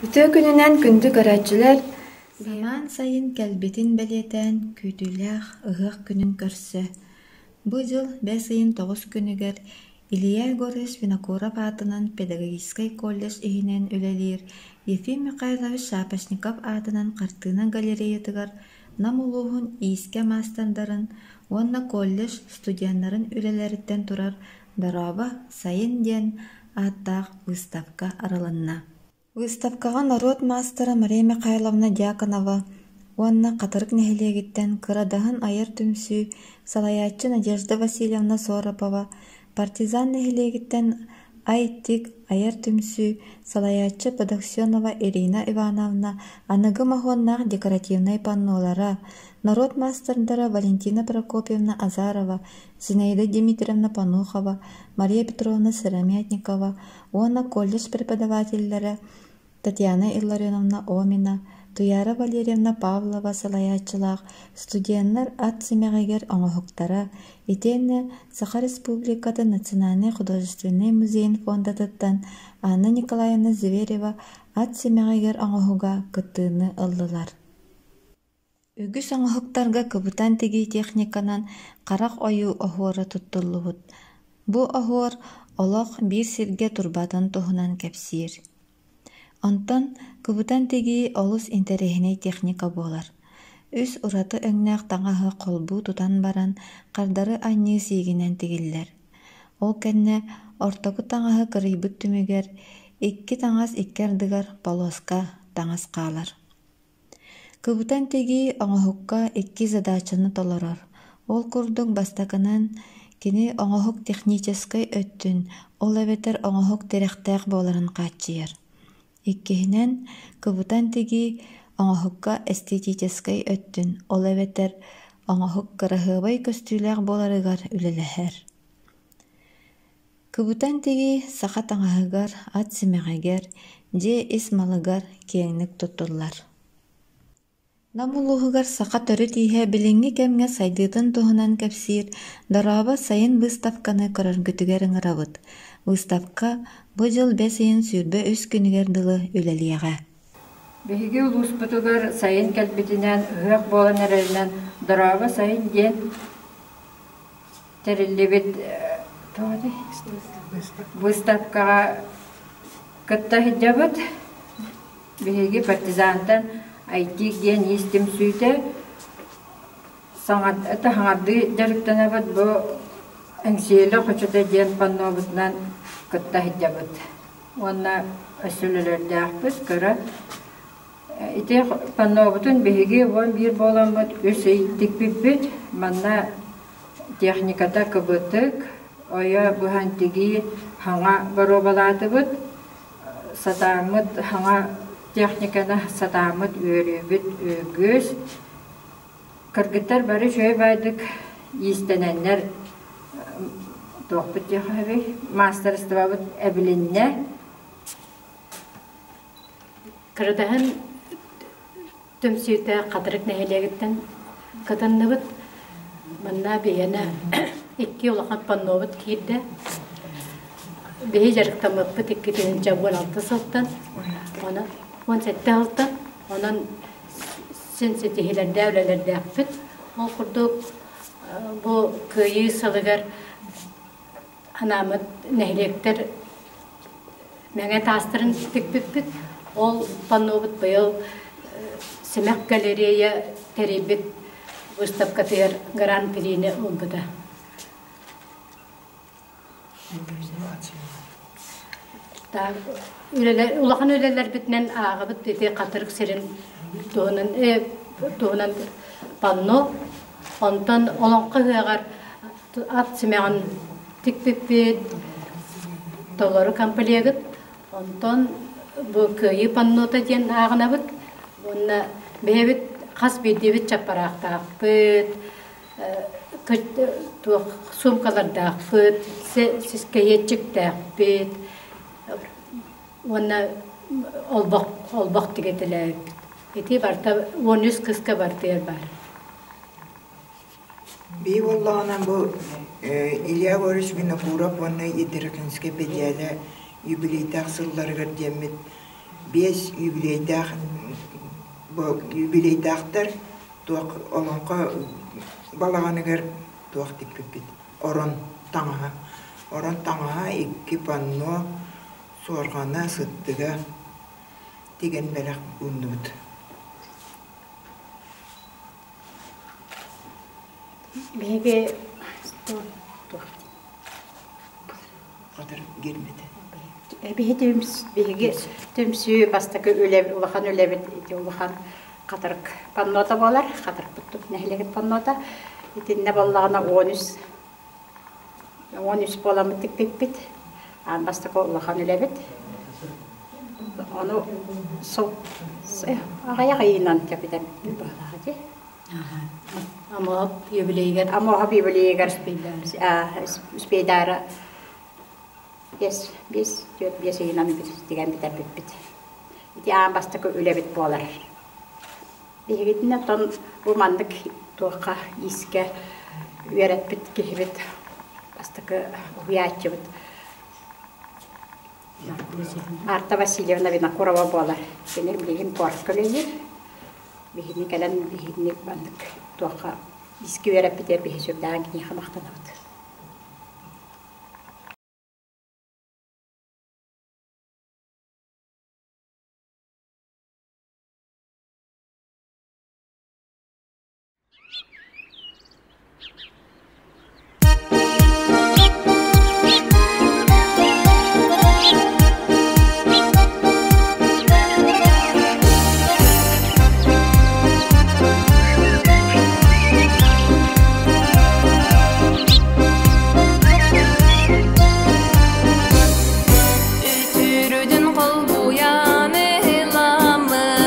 Үтүө күнүнэн күндү көрөөччүлэр! Самаан сайын кэлбитин бэлиэтээн күүтүүлээх ыһыах күнүн көрсө, бу дьыл бэс ыйын 9 күнүгэр Илья Егорович Винокуров аатынан педагогическай колледж иһинэн үлэлиир Ефим Михайлович Шапошников аатынан хартыына галереятыгар Нам улууһун иискэ маастардарын уонна колледж студеннарын үлэлэриттэн турар «Дорообо, сайын» диэн ааттаах выставка арылынна. Выставкаҕа норуот маастара Мария Михайловна Дьяконова уонна Хатырык нэһилиэгиттэн Кырадаһын айар түмсүү салайааччы Надежда Васильевна Соропова, Партизан нэһилиэгиттэн «Ай-Тик» айар түмсүү салайааччы Подоксенова Ирина Ивановна аныгы моһуоннаах декоративнай паннолара, норуот маастардара Валентина Прокопьевна Азарова, Зинаида Дмитриевна Панухова, Мария Петровна Сыромятникова уонна колледж преподавателлэрэ Татьяна Илларионовна Омина, Туяра Валерьевна Павлова салайааччылаах студеннар ат симэҕигэр оҥоһуктара итиэннэ Саха Республикатын Национальнай художественнай музейын фондатыттан Анна Николаевна Зверева ат симэҕигэр оҥоһуга кыттыыны ыллылар. Үгүс оҥоһуктарга кыбытан тигии техниканан харах ойуу оһуора туттуллубут. Бу оһуор олох биир сиргэ турбатын туһунан кэпсиир. Онтон кыбытан тигии олус интэриэһинэй техника буолар. Үс ураты өҥнөөх таҥаһы холбуу тутан баран хардары анньыы сиигинэн тигиллэр. Ол кэннэ ортоку таҥаһы кырыйбыт түмүгэр икки таҥас икки ардыгар полоска таҥас хаалар. Кыбытан тигии оҥоһукка икки задачаны толорор. Ол курдук бастакынан, кини оҥоһук техническэй өттүн, ол эбэтэр оҥоһук тирэхтээх буоларын хааччыйар. Иккиһинэн, кыбытан тигии оҥоһукка эстетическэй өттүн, ол эбэтэр оҥоһук кыраһыабай көстүүлээх буоларыгар үлэлэһэр. Кыбытан тигии саха таҥаһыгар, ат симэҕигэр, дьиэ ис малыгар киэҥник туттуллар. Нам улууһугар саха төрүт ииһэ билиҥҥи кэмҥэ сайдыытын туһунан кэпсиир «Дорообо, сайын» выставканы көрөргүтүгэр ыҥырабыт. Выставка бу дьыл бэс ыйын 23 күнүгэр дылы үлэлиэҕэ. Биһиги улууспутугар сайын кэлбитинэн, ыһыах буолан эрэринэн «Дорообо, сайын» диэн тэриллибит выставкаҕа кытта сылдьабыт. Биһиги партизантан Айтик диэн иис түмсүүтэ саҥардыы дьарыктанабыт. Бу Эҥсиэлэ хочото диэн паннобутунан кытта сылдьабыт. Уонна өссө үлэлэрдээхпит кыра. Ити паннобутун биһиги 11 буоламмыт үс ый тикпиппит. Манна техниката кыбытык, ойо быһан тигии хаҥа боруобалаатыбыт. Сатааммыт хаҥа техниканы сатааммыт үөрүүбүт үгүс. Кыргыттар бары үчүгэй баайдык иистэнэннэр туохпут диэхэ маастарыстыбабыт эбилиннэ. Кырдаһын түмсүүтэ Хатырык нэһилиэгиттэн кытынныбыт. Манна биһиэнэ икки улахан паннобут киирдэ. Биһи дьарыктаммыппыт 2016 сылтан, онон 17 сылтан, онон син ситиһиилэрдээх үлэлэрдээхпит. Ол курдук бу Кыайыы сылыгар анааммыт нэһилиэктэр мэҥэ таастарын тикпиппит. Ол паннобут быйыл Симэх галерея тэрийбит выставкатыгар гран-прини ылбыта. Улахан үлэлэрбитинэн ааҕабыт ити Хатырык сирин туһунан туһунан панно. Онтон Олоҥхо ыһыаҕар ат симэҕин тикпиппит, толору комплегыт. Онтон бу Кыайыы паннота диэн ааҕынабыт. Уонна бэйэбит хас биирдиибит чаппараахтаахпыт, туох суумкалардаахпыт, сискэйиэччиктээхпит уонна олбох олбох тигэтэлээбиппит. Ити барыта 13 кыска бартыгар баар. Бии буоллаҕына бу Илья Егорович Винокуров уонна Етерокинскай бэдьээлэ юбилейдаах сылларыгар диэммит 5 юбилейдаах юбилейдаахтар туох олоҥхо балаҕаныгар туох тикпиппит орон таҥаһа. Орон таҥаһа 2 панно суорҕана сыттыга тигэн бэлэх ууннубут. Биһиги Биһиги түмсүү бастакы үлэ улахан үлэбит ити улахан хатырык паннота буолар. Хатырыкпыт нэһилиэгин паннота. Итиннэ буоллаҕына 13 буоламмыт тикпиппит. Аан бастакы улахан үлэбит. Ону сыл аҕыйах ыйынан кэпитэммит быһалаах дии. Амоһоп юбилейигэр Амоһоп юбилейигэр успейдаары 5 5 4 5 ыйынан тигэн бүтэрбиппит. Ити аан бастакы үлэбит буолар. Биһигитинэ оттон бу маннык туохха иискэ үөрэппит киһибит бастакы уһуйааччыбыт Марта Васильевна Винокурова буолар. Кини билигин куоракка үлэлиир. Биһини кэлэн биһигини маннык туохха иискэ үөрэппитигэр биһи сүрдээҕин киниэхэ махтанабыт. Үтүрүдүн холбуйан ыламын,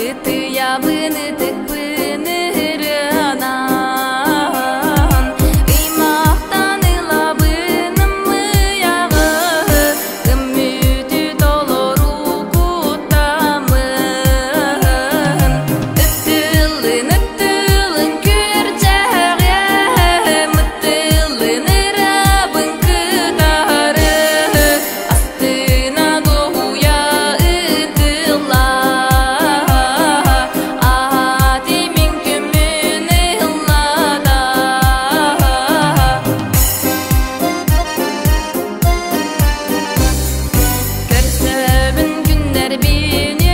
Ытыйабын ытыкпын ырыанан, Ыймахтан ылабын ыммыйаҕы, Ыммүтү толору куттамын. Ыттылын, ыттылын күрдьэҕиэм, Ыттылын ырабын кытары, Астына дуоһуйа ытылла, Аати мин күммүн ыллата. Көрсөбүн күннэрбин